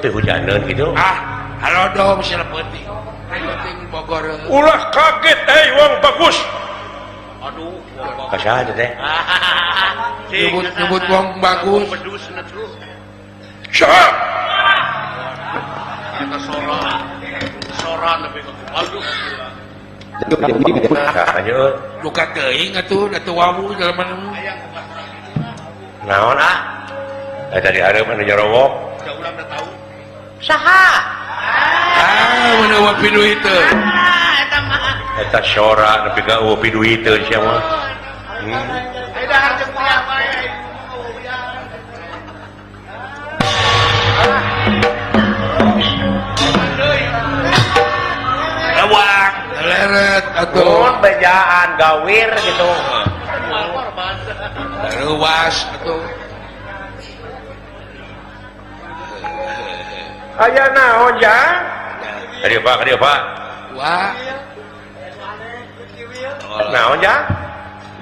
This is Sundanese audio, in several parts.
Teu hujaneun kitu. Ah, halo dong sia penting. Penting Bogor. Ulah kaget eh wong bagus. Aduh, Ka saha teh? Nyebut nyebut wong bagus. Saha? Eta sora. Sora nepi ka aduh. Saha nyeut? Duka teuing atuh da teu wawuh jelema nu. Naon ah? Eta di hareup anu nyerowok. Da urang da tahu. Saha? Ah, mun eueuh piduiteun. Eta sora nepi ka eueuh piduiteun sia mah. Ayo dahar jeung uyah wae. Lewat, leret atuh. Mun bejaan gawir gitu. Reuwas atuh. Aya naon jang? Kadieu Pak, kadieu Pak. Wah. Naon jang?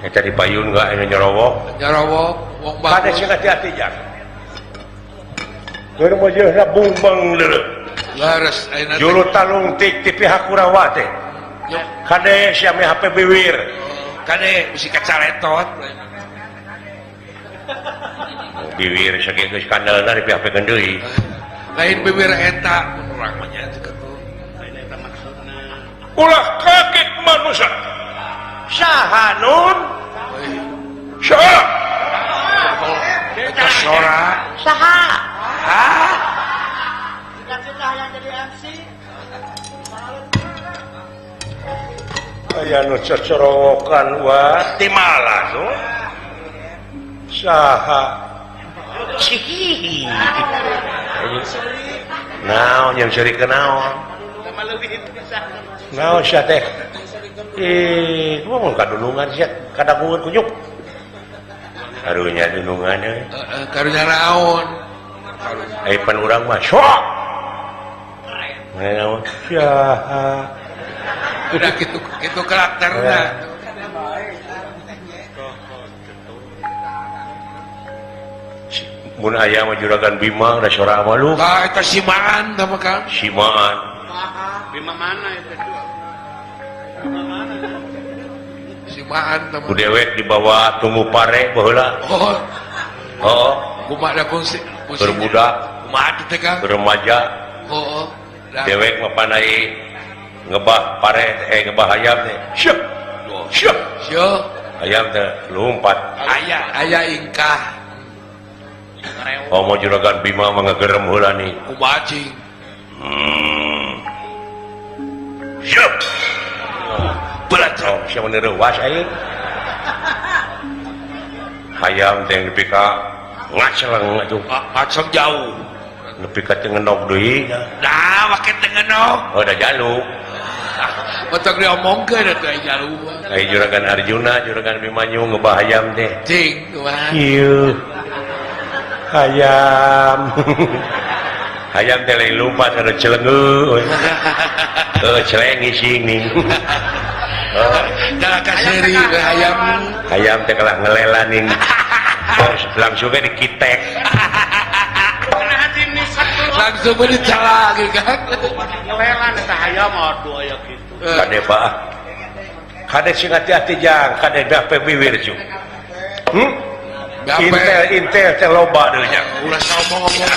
Eta di payun gak anu nyerowok. Nyerowok wong Kade bagus. sing hati-hati jang. Keur mah bumbang deuleu. Leres ayeuna teh. Juru talungtik ti pihak Kurawa teh. Kade sia meh HP biwir. Kade bisi kacaletot. Biwir sakieu geus kandalna di pihak deui. Lain bibir eta mun urang mah nya cek atuh. Lain eta maksudna. Ulah kaget manusia. Saha nun? Saha? Eta sora. Saha? Hah? Cita-cita yang jadi MC. Aya nu cocorowokan wa timala nu. Saha? Cihihi. Naon yang seuri ke naon? Naon sia teh? Ih, kumaha mun kadulungan sia kadagueun kunyuk. Karunya dunungan euy. Heeh, karunya naon? Karunya. Ai pan urang mah sok. Naon? Saha? Udah gitu gitu karakterna. Mun aya mah juragan Bima da sora mah lu. Tah eta simaan tah mah Kang. Simaan. Bima mana eta? Bima mana? Simaan tah mah. Ku dewek dibawa tunggu pare baheula. Oh. Oh. Kumaha da fungsi? Berbudak. Kumaha teh Kang? Remaja. Oh. Dewek mah panai ngebah pare ngebah ayam teh. Syuk. Syuk. Syuk. Ayam teh lompat. Aya aya ingkah. Oh mau juragan Bima mah ngegerem heula nih. Kumaha cing? Syuk. Berat. Oh, sia mun reuwas aing. Hayam teh nepi ka ngaceleng atuh. Ngaceng jauh. Nepi ka teu ngenog deui. Nah, make teu ngenog. Oh, da jaluk. Matak diomongkeun atuh ai jaluk. Ai juragan Arjuna, juragan Bimanyu ngebah hayam teh. Cing, kumaha? Ieu. Hayam. Hayam teh lain lumpat ada celengeu. Heuh, celeng ising ning. Kalah ka seuri we hayam. Hayam teh kalah ngelela ning. Langsung ge dikitek. Langsung we dicala gitu kan. Ngelelan eta hayam aduh aya kitu. Kade Pak. Kade sing hati-hati jang, kade BAP biwir cu. Intel intel teh loba deui nya. Ulah ngomong-ngomong.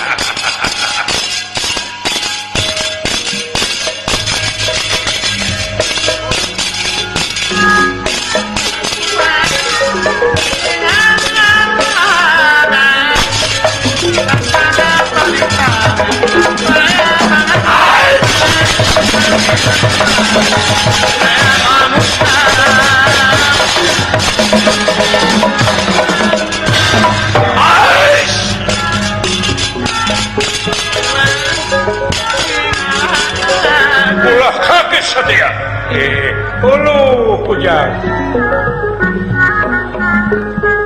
Ulah kaget sadia. Uluh kujang.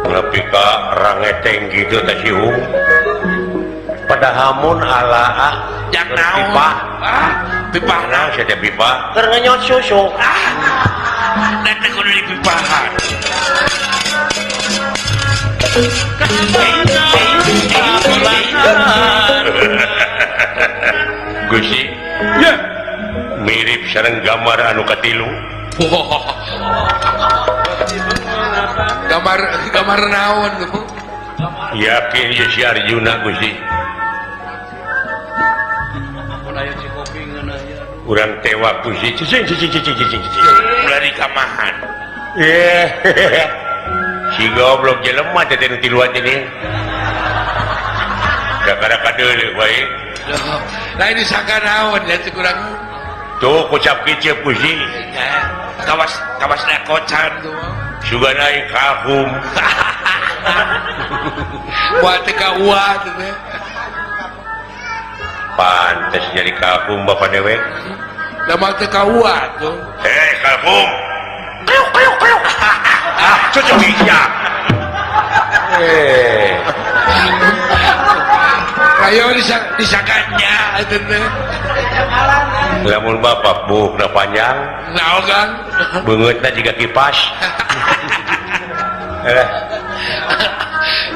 Nepi ka rangeteng gitu teh siung. Padahal mun ala Jang naon? Pipa. Ah, pipa naon sia teh pipa? Keur ngenyot susu. Ah. Da teh kudu dipipahan. Gusti ya mirip sareng gambar anu katilu. Gambar gambar naon tuh? Yakin ieu si Arjuna Gusti. Urang tewak Gusti. Cicing cicing cicing cicing cicing. Ulah dikamahan. Si goblok jelema teh nu tiluan teh. Kakara kadeuleuh wae. Lain disangka naon ya teh kurang. Tuh kocap kicep Gusti. Kawas kawas kocan tuh. Sugan aing kakum. Buat teh ka uah teh. Pantes jadi kakum bapak dewek. Da mah teh ka uah tuh. Hei kakum. Kriuk kriuk kriuk. Ah, cocok iya. Eh. Ayo disangkanya itu teh. Lamun bapak buukna panjang. Naon kan? Beungeutna jiga kipas. Eh.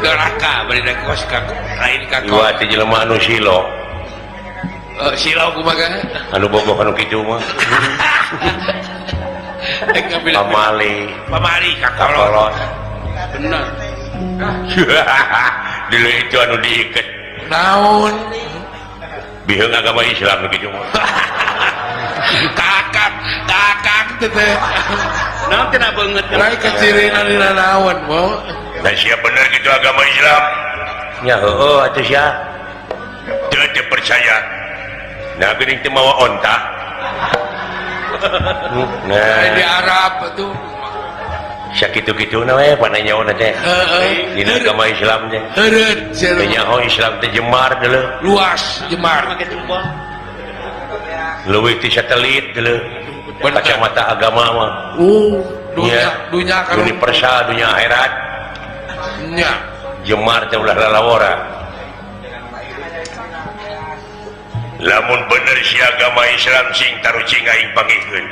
Doraka bari kos ka lain ka. Ieu teh jelema anu silo. Silo kumaha? Anu bogoh anu kitu mah. Pamali. Pamali ka kolot. Bener. Dulu itu anu diiket. Naon? Biheung agama Islam kitu mah. Kakak, kakak teh. Naon teh beungeut lain kecirinan dina naon, Bo. Da sia bener kitu agama Islam. Nya heueuh atuh sia. Teu teu percaya. Nah geuning teu mawa onta. Nah di Arab atuh. Sakitu-kituna we pananyaona teh. Heeh. Dina agama Islam teh. Heureut sia. Teu nyaho Islam teh jemar deuleu. Luas jemar. Leuwih ti satelit deuleu. Kacamata agama mah. Dunya dunya universal dunya akhirat. Nya. Jemar teh ulah lalawora. Lamun bener si agama Islam sing tarucing aing pangikeun.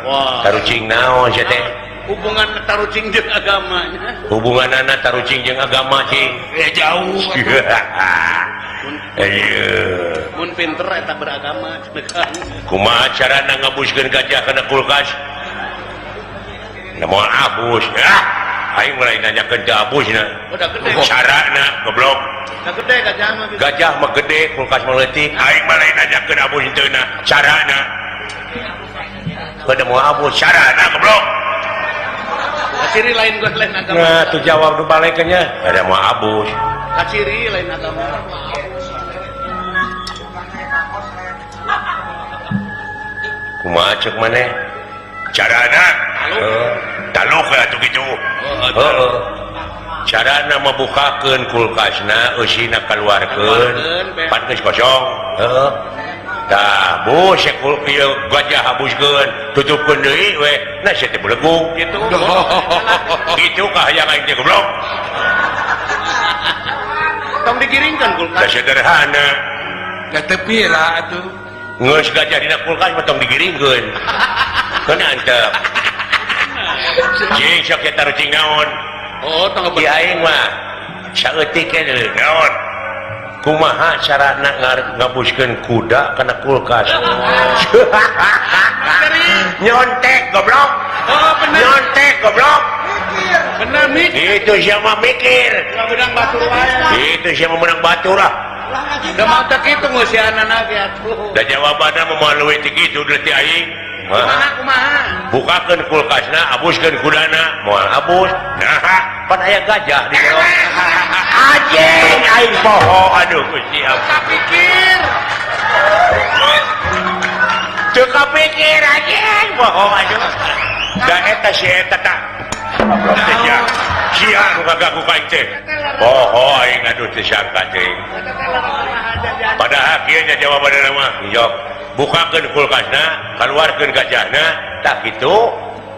Wah. Tarucing naon sia teh? Hubungan tarucing jeung agamanya. Hubunganana tarucing jeung agama cing. Ya jauh. Ayo. Mun pinter eta beragama cenah. Kumaha carana ngabuskeun gajah kana kulkas? Na moal abus. Ah, aing mulai nanyakeun teu abusna. Udah gede. Carana goblok. Udah gede gajah mah gitu. Gajah mah gede, kulkas mah leutik. Aing mulai nanyakeun abus henteu na. Carana. Kada moal abus, carana goblok. Kaciri lain gue lain agama. Nah, tuh jawab nu balekeunnya. Kada moal abus. Kaciri lain agama. Kumaha ceuk maneh? Carana? Taluk atuh kitu. Heeh. Carana mabukakeun kulkasna eusina kaluarkeun, pan geus kosong. Heeh. Tah, bus ieu gajah habuskeun, tutupkeun deui we. Nah sia teh belegug kitu. Kitu kahayang aing teh goblok. Tong digiringkeun kulkas. Da sederhana. Da teu pira atuh. Geus gajah dina kulkas mah tong digiringkeun. Keun antep. Cing sok eta tarucing naon? Oh, tong di aing mah saeutik deui. Naon? Kumaha carana ngabuskeun kuda kana kulkas? Nyontek goblok. Oh, bener. Nyontek goblok. Mikir. Bener mikir. Itu siapa mikir? Menang batur wae. Itu siapa menang batur ah. Da mah teh kitu ngeusianana ge atuh. Da jawabanna mah leuwih ti kitu deui ti aing. Kumaha kumaha? Bukakeun kulkasna, abuskeun kudana, moal abus. Nah, pan aya gajah di jero. Anjing aing poho aduh Gusti ampun. Kapikir. Teu kapikir anjing poho aduh. Da eta si eta tah. Goblok teh sia. Sia nu ngagagu ka aing teh. Poho aing aduh teu sangka teh. Padahal kieu nya jawabanna mah jawab. Bukakeun kulkasna, kaluarkeun gajahna, tah kitu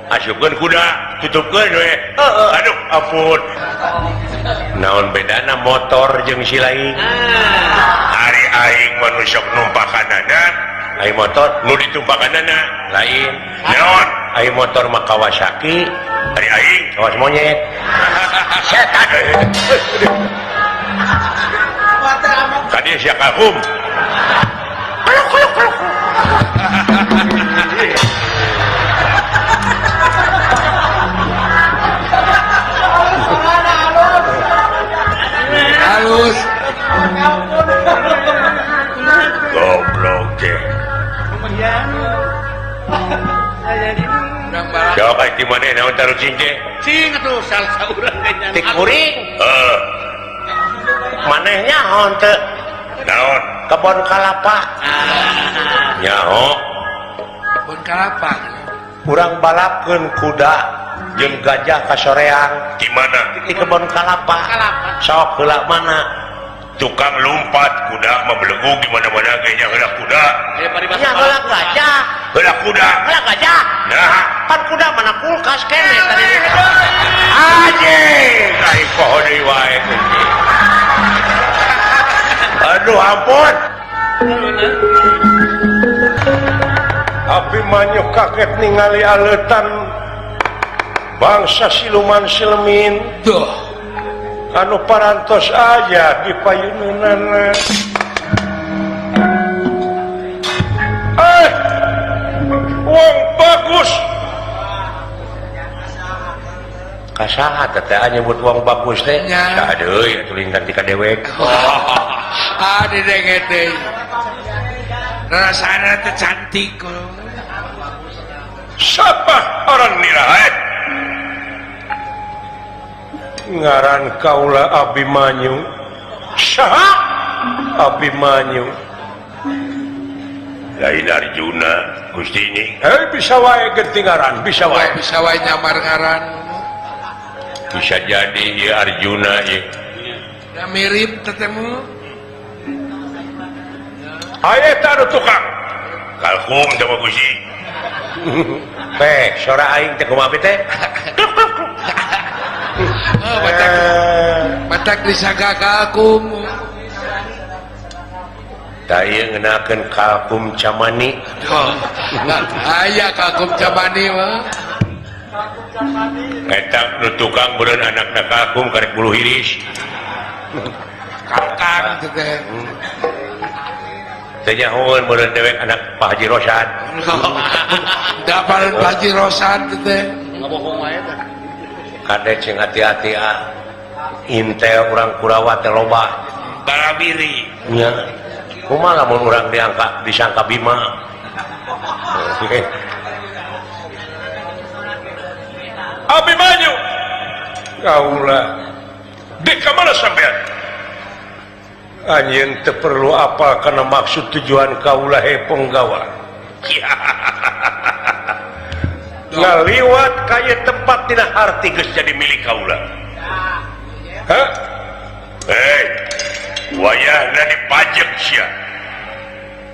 asupkeun kuda, tutupkeun we. Heeh, aduh ampun. Naon bedana motor jeung si lain? Ari aing mah nu sok numpakanana, aing motor nu ditumpakanana lain. Naon? Aing motor mah Kawasaki, ari aing kawas monyet. Setan. Tadi sia kagum. Kluk kluk. Halus. Goblok teh. Sok ai ti maneh naon tarucing teh? Cing atuh salsa urang teh nya. Tik kuring. Heeh. Maneh nyaho teu? Naon? Kebon kalapa. Nyaho. Kebon kalapa. Urang balapkeun kuda jeung gajah ka soreang. Di mana? Di kebon kalapa. Sok heula mana? Tukang lumpat kuda mah belegug di mana-mana ge nya heula kuda. Nya heula gajah. Heula kuda. Heula gajah. Nah, pan kuda mana kulkas kene tadi. Anjing, aing poho deui wae. Aduh ampun. Abimanyu kaget ningali aleutan bangsa siluman silemin. Duh. Anu parantos aja di payuneunana. Wong bagus. Kasaha teh teh nyebut wong bagus teh? Saha deui atuh lingkan ti ka dewek. Ah didenge teh. Rasana teh cantik. Siapa orang nirae? Ngaran kaula Abimanyu. Saha? Abimanyu. Lain Arjuna Gusti ini. Bisa wae ganti ngaran, bisa wae. Bisa wae nyamar ngaran. Bisa jadi ieu Arjuna ieu. Ya mirip tetemu. Aya eta anu tukang. Kalkum teh mah Gusti. Teh, sora aing teh kumaha teh? Oh, batak disaga kalkum. Tah ieu ngeunakeun kalkum camani. Oh, aya kalkum camani mah. Eta nu tukang beureun anakna kalkum karek bulu hiris. Kakang teh teh. Teh nyahoeun beureun dewek anak Pak Haji Rosad. Da beureun Pak Haji Rosad teh. Ngabohong wae teh. Kade cing hati-hati ah. Intel urang Kurawa teh loba. Barabiri. Nya. Kumaha lamun urang diangka disangka Bima. Abimanyu. Kaula. Di kamana sampean? Anjeun teu perlu apa kana maksud tujuan kaula he penggawa. Ngaliwat kaya tempat tina harti geus jadi milik kaula. Hah? Hei, wayahna dipajek sia.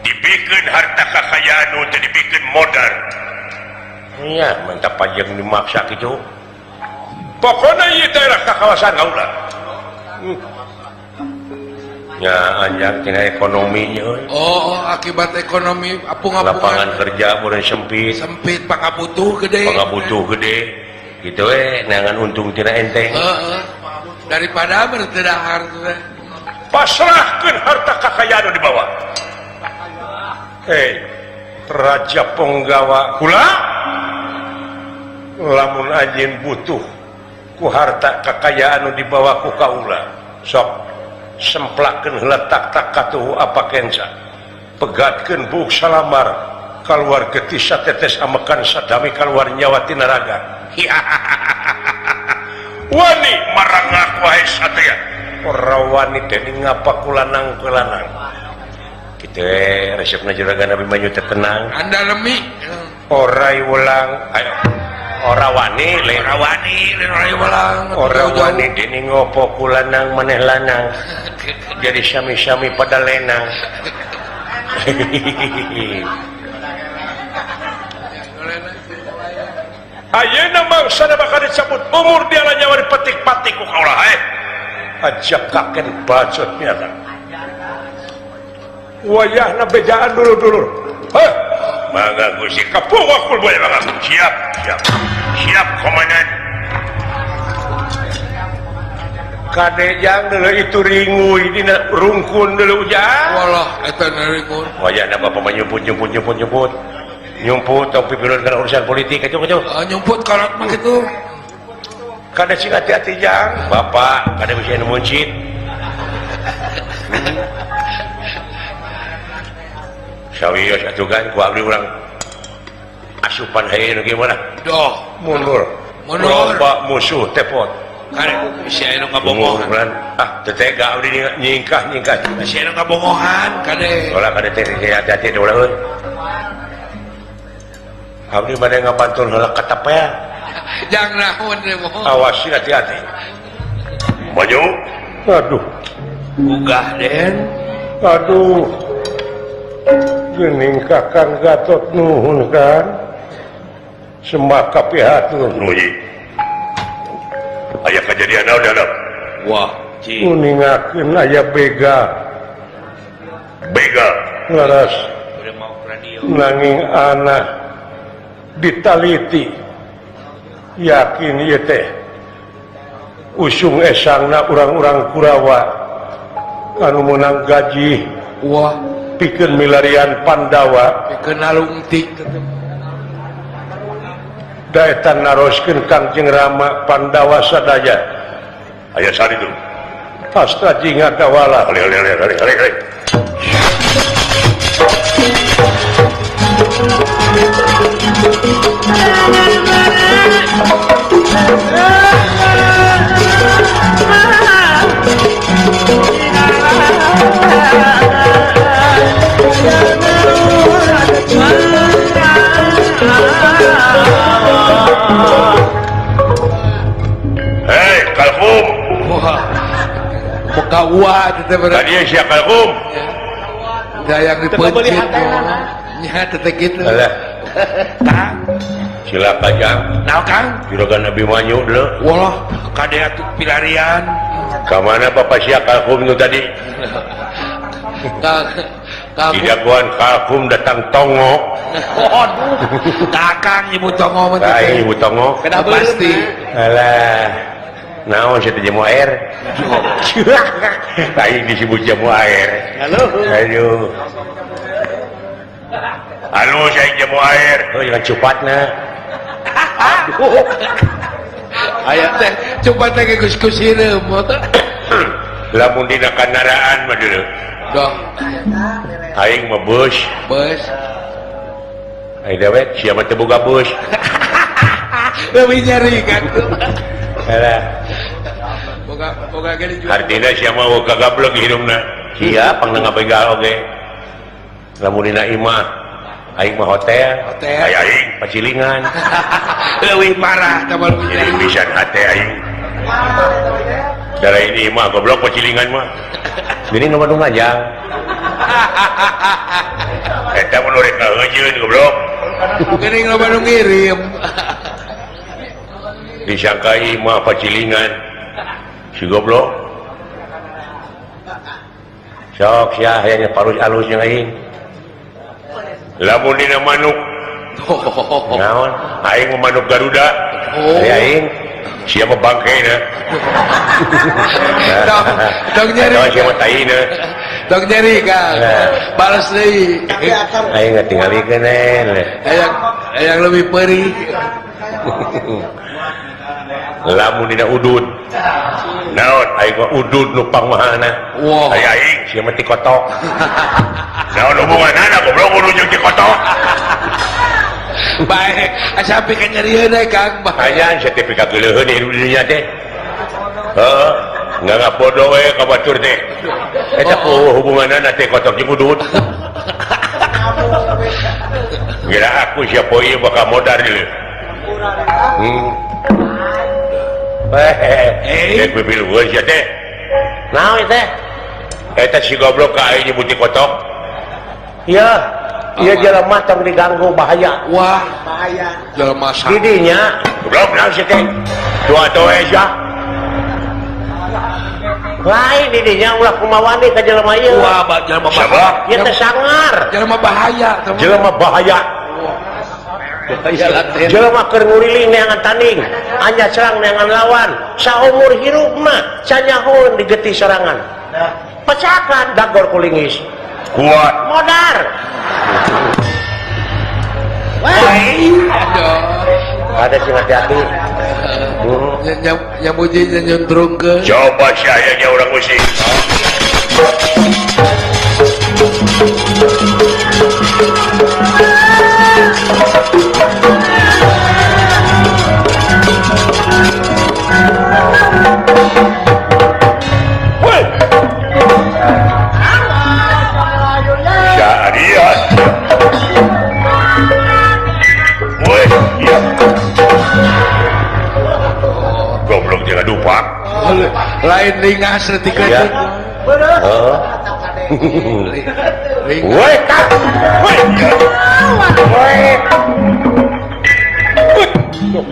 Dibikeun harta kakayaan nu teu dibikeun modal. Nya, mantap pajek dimaksa kitu. Pokona ieu daerah kakawasan kaula. Nya anjang tina ekonomi nya euy. Oh, akibat ekonomi apung-apungan. Lapangan kerja meureun sempit. Sempit pangabutuh gede. Pangabutuh gede. Gitu we, neangan untung tina enteng. Heeh. Daripada bertedahar teh. Pasrahkeun harta kakayaan nu dibawa. Hei, Raja Penggawa kula lamun anjeun butuh ku harta kakayaan nu dibawa ku kaula, sok semplakeun heula tak-tak katuhu apa kenca. Pegatkeun buuk salamar kaluar getih satetes amekan sadami kaluar nyawa tina raga. Wani marangak wae satria. Ora wani dening ngapa kulanang kulanang. Kitu we resepna juragan Abimanyu teh tenang. Anda lemi. Ora ulang. Ayo. Ora wani le. Ora wani le ora ulang. Ora wani dening ngopo kulanang maneh lanang. Jadi sami-sami pada lenang. Ayeuna mangsana bakal dicabut umur dia nyawa dipetik-patik ku kaula hae. Ajab kaken bacot nyata. Wayahna bejaan dulur-dulur. Heh. Mangga Gusti kapuwakul boy mangga. Siap, siap. Siap komandan. Kade jang deuleu itu ringuy dina rungkun deuleu ujang. Walah eta ringun. Wayahna bapak mah nyumput. Nyumput tong pipilun kana urusan politik kacau. Nyumput karat mah kitu. Kade sing hati-hati jang. Bapak kade bisa nu muncit. Sawios atuh kan ku abdi urang asupan heuh nu gimana? Doh, mundur. Loba musuh tepot. Kare bisi aya nu ngabongohan. Ah, teu tega abdi nyingkah. Bisi aya nu ngabongohan kade. Ulah kade teh hati-hati ulah euy. Abdi bade ngabantul heula katapel. Jang naon teh moho. Awas hati-hati. Maju. Aduh. Ugah Den. Aduh. Geuning Kakang Gatot nuhun kan. Semak kapihatur nuyi. Aya kejadian naon dalam? Wah, ci. Uningakeun aya bega. Bega. Laras. Nanging anak ditaliti. Yakin ieu teh. Usung esangna urang-urang Kurawa anu meunang gaji. Wah, pikeun milarian Pandawa, pikeun nalungtik. Daetan naroskeun Kangjeng Rama Pandawa sadaya. Aya sari tu. Astra jinga dawala. Kali. Hei, Kalkum. Wah. Buka wah teh berarti. Tadi sia Kalkum. Dayang dipencet. Nya teh kitu. Alah. Kang, silakan jang. Naon Kang? Juragan Abi Manyu deuleu. Walah, kade atuh pilarian. Ka mana Bapak sia Kalkum nu tadi? Kang, dijagoan Kalkum datang tongo. Aduh, kakang ibu tongo mah teh. Ibu tongo. Pasti. Alah. Naon sia teh jamu air? Aing disebut jamu air. Aduh. Halus aing jamu air. Oh, jangan cupatna. Aduh. Aya teh cupat teh geus ku sireum. Lamun dina kandaraan mah deuleu. Doh. Aing mah beus. Beus. Aing dewek sia mah teu boga beus. Leuwih nyeri kan. Alah. Boga ge dijual. Artina sia mah kagablek hidungna. Sia pangna ngabegal oge. Lamun dina imah aing mah hotel. Hotel. Aya aing pacilingan. Leuwih parah tah mah. Jadi pisan hate aing. Darah ini mah goblok pacilingan mah. Gini nu Bandung ngajang. Eta mun rek ngaheujeun goblok. Geuning loba nu ngirim. Disangka imah pacilingan. Si goblok. Sok sia hayang parus alus jeung aing. Lamun dina manuk. Naon? Aing mah manuk Garuda. Ari aing sia mah bangkeuna. Tong nyeri. Sia mah taina. Tong nyeri Kang. Balas deui. Aing ngatingalikeun Hayang leuwih peurih. Lamun dina udud. Naon aing mah udud nu pangmahana. Wah. Ari aing sia mah ti kotok. Naon hubunganana goblok udud jeung ti kotok. Baik, asa pikeun nyerieun we Kang. Hayang sertifikat geuleuheun di dunia teh. Heeh, nggak bodoh we ka batur teh. Eta hubunganana teh kotok jeung udud. Kira aku siapa ieu bakal modar ieu. Eh, pipilueun sia teh. Naon teh? Eta si goblok ka aing nyebut kotok. Iya. Iya jelema tong diganggu bahaya. Wah, bahaya. Jelema sa. Didinya goblok naon sia teh? Dua toe sia. Lain didinya ulah kumawani ka jelema ieu. Wah, jelema bahaya. Ieu teh sangar. Jelema bahaya, Jelema bahaya. Jelema keur nguriling neangan tanding, anja serang neangan lawan, saumur hirup mah sanyahoeun digetih sorangan. Pecakan dagor kulingis. Kuat. Modar. Ada sing hati-hati. Yang muji nyundrungkeun. Coba sayanya urang musik. Lain ringas letik-letik. Heeh. Woi, tak. Woi.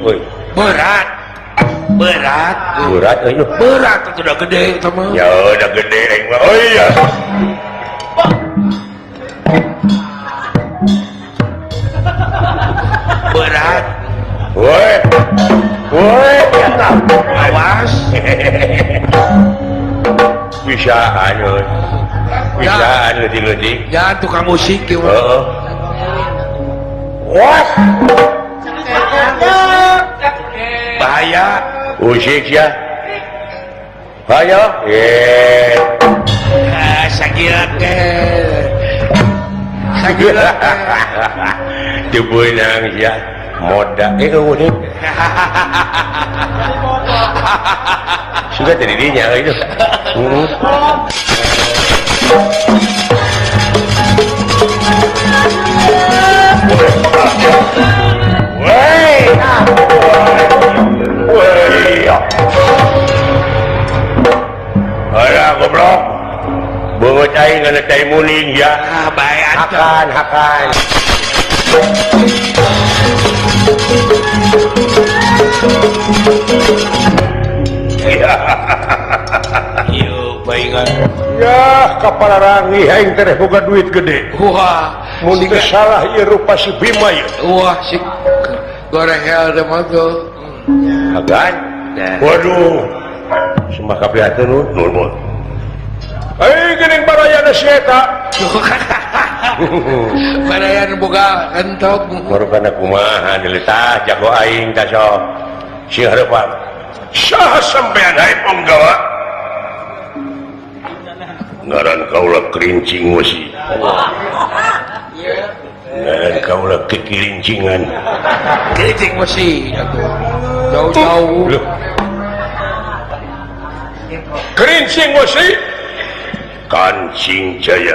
Woi. Berat. Berat. Berat euy. Berat udah gede eta mah. Ya udah gede aing mah. Oh iya. Berat. Woi. Woi, eta. Awas. Bisaan euy. Bisaan leutik-leutik. Ya tukang musik ieu. Heeh. Wah. Bahaya. Usik ya. Hayo. Eh. Ah, sagira teh. Sagira. Teu beunang sia. Moda eueuh deui. Sudah jadi dinya itu. Woi. Woi. Alah goblok. Beungeut aing kana cai muning ya. Ah, bae hakan hakan. Ieu baingan. Ya, kapalarangi aing teh boga duit gede. Wah, mun teu salah ieu rupa si Bima ieu. Wah, si goreng hel teh mah tuh. Hagan. Waduh. Sembah kaprihatin nuhun. Euy geuning barayana si eta. Barayan boga entok. Baru kana kumaha deui tah jago aing tah sok. Sing hareupan. Saha sampean hae ponggawa? Ngaran kaula kerincing wesi. Ngaran kaula kekirincingan. Kerincing wesi atuh. Jauh-jauh. Kerincing wesi. Kancing Jaya.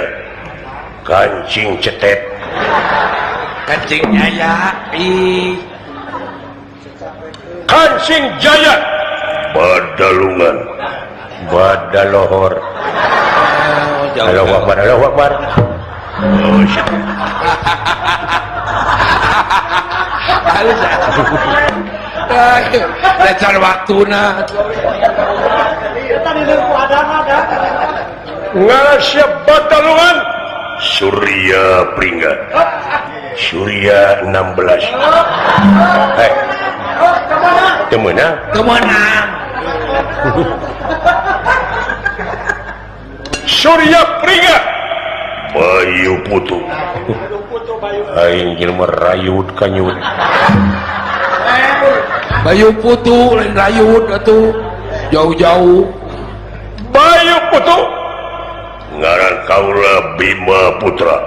Kancing cetet. Kancing Jaya. Ih. Kancing Jaya. Badalungan. Badalohor. Allahu Akbar, Allahu Akbar. Oh, shit. Halus. Lecar waktuna. Ngarasya Badalungan. Surya Pringga. Surya 16. Hei. Teu meunang. Teu meunang. Surya Pringga. Bayu Putu. Aing jelema rayut kanyut. Bayu Putu lain rayut atuh. Jauh-jauh. Bayu Putu. Ngaran kaula Bima Putra.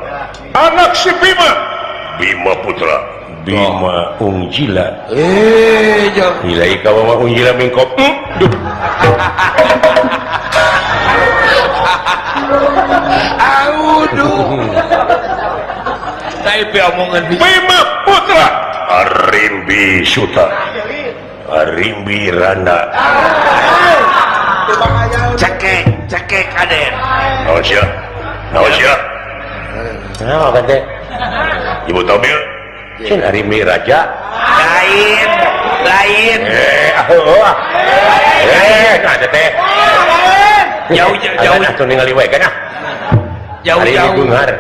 Anak si Bima. Bima Putra. Bima Ungjila. Eh, jauh. Nilai kawa mah Ungjila mingkop. Duh. Auduh. Tapi omongan Bima Putra. Arimbi Suta. Arimbi Rana. Cekek, cekek aden. Naon sia? Naon sia? Naon kan teh? Ibu Tobil? Cin Arimbi Raja. Lain, lain. Ah, nah teh. Jauh jauh. Atuh ningali wae kana. Jauh jauh. Arimbi Bungar.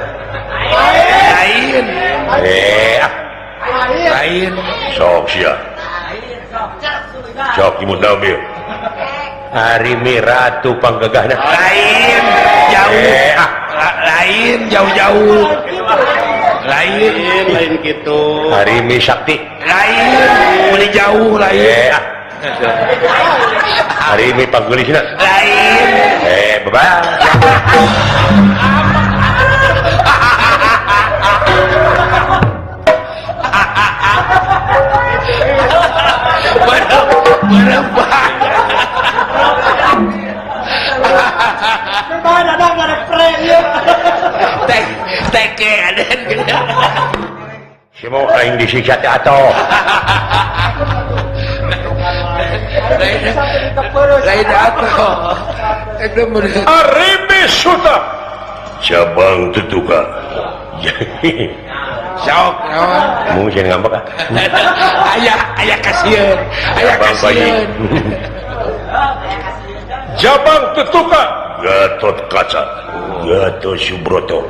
Lain. Ah. Lain. Sok sia. Sok imut naon ieu? Arimi Ratu panggegahna. Lain jauh. Lain jauh-jauh. Lain lain gitu. Arimi Sakti. Lain beli jauh lain. Arimi panggelisna. Lain. Bye-bye. Si mau aing disiksa teh atoh. Lain atoh. Arimi Suta cabang tetuka. Sok naon? Mung sieun ngambek ah. Aya aya kasieun. Aya kasieun. Jabang tetuka Gatot Kaca, Gatot Subroto.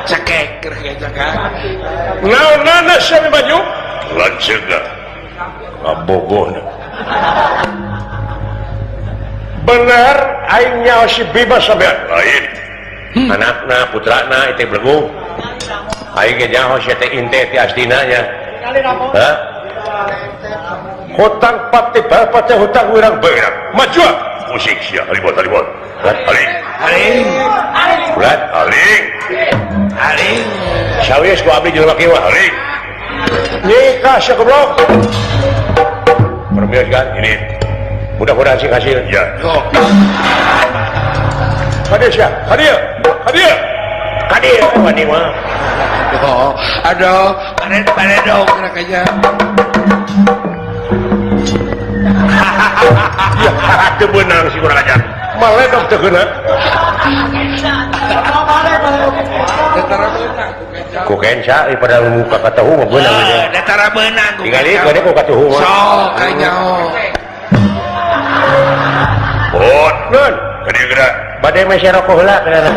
Cekek keur kan. Naonana sia baju? Lanceugna. Kabogohna. Bener aing nyaho si Bima sampean. Lain. Anakna, putrana itu belegu. Aing ge nyaho sia teh inte ti astina nya. Hah? Hutang pati bapak teh hutang wirang beurang. Maju. Musik sia haribot haribot. Aling. Aling. Ulat aling. Aling. Sawios ku abdi jelema kieu aling. Nikah sia goblok. Permios kan ini. Mudah-mudahan sing hasil. Ya. Kadieu sia, kadieu. Kadieu. Kadieu wani mah. Aduh, aduh, paredong kayaknya. Ya, teu beunang si kurang ajar. Maledog teu geuna. Ku kenca pada muka katahu mah beunang gitu. Datara beunang ku. Tingali gede ku katahu mah. Sok kanyaho. Bot, nun, kadieu geura. Bade meser rokok heula geura.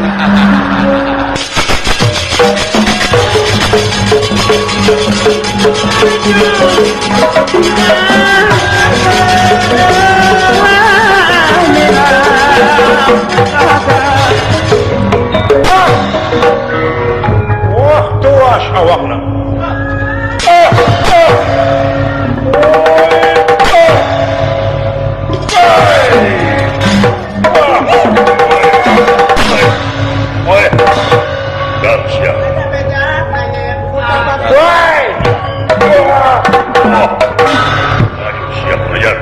Wah, tuas awakna. Woi. Dan siap. Woi. Aduh, siap belajar.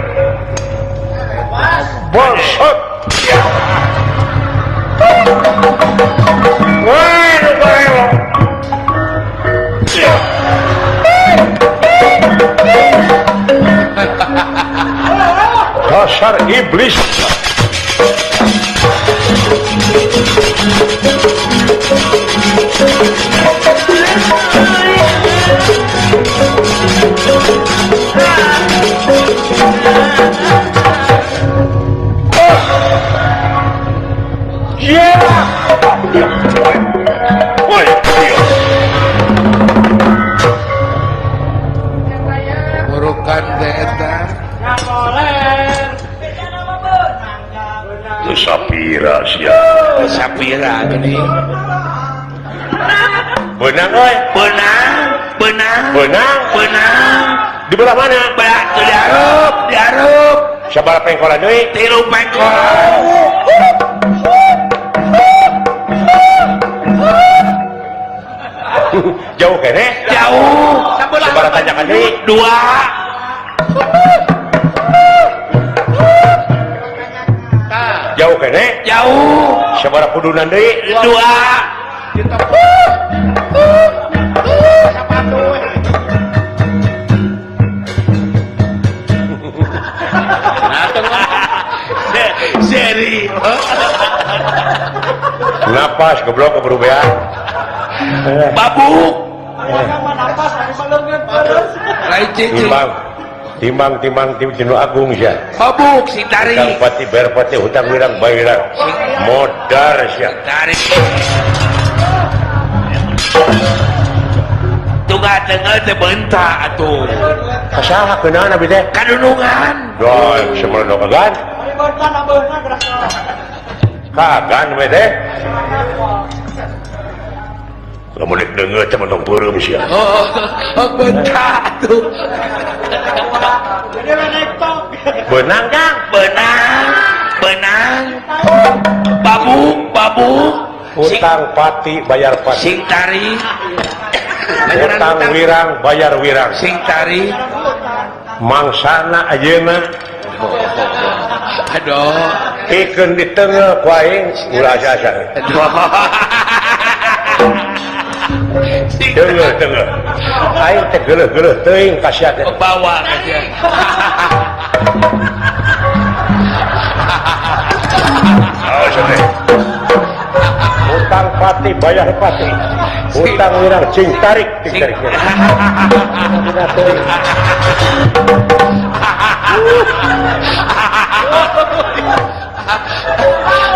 Bangsat. Woi, lu barelo. Dasar iblis. Burukan teh eta. Teu sapira sia. Teu sapira geuning. Beunang euy. Beunang, beunang. Beunang, beunang. Di belah mana? Belah teu dihareup, dihareup. Sabaraha pengkolan deui? 3 pengkolan. Jauh kene? Jauh. Sabaraha tanjakan deui? 2. Jauh kene? Jauh. Sabaraha pudunan deui? 2. Seri. Napas goblok keberubean. Babuk. Lain cicing. Timbang timbang tim Jenu Agung sia. Babuk si tarik. Hutang pati bayar pati hutang wirang bayar. Modar sia. Tarik. Tuh Tunggal tengah teh bentak atuh. Kasaha kunaon abi teh? Kadunungan. Doy, semono kagan. Kagan we teh. Lamun rek deungeut teh mentong peureum sia. Oh, bentak atuh. Beunang Kang, beunang, beunang. Babuk, babuk. Utang pati bayar pati. Sing tarik. Utang wirang bayar wirang. Sing tarik. Mangsana ayeuna. Aduh. Pikeun diteungeuh ku aing ulah asa-asa. Aduh. Teungeuh teungeuh. Aing teh geuleuh-geuleuh teuing ka sia teh. Bawa ka sia. Oh, teh. Utang pati bayar pati. Utang wirang cing tarik cing tarik.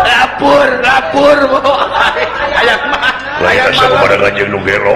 Lapur, lapur, hayang mah. Hayang mah pada ganjeng nu gelo.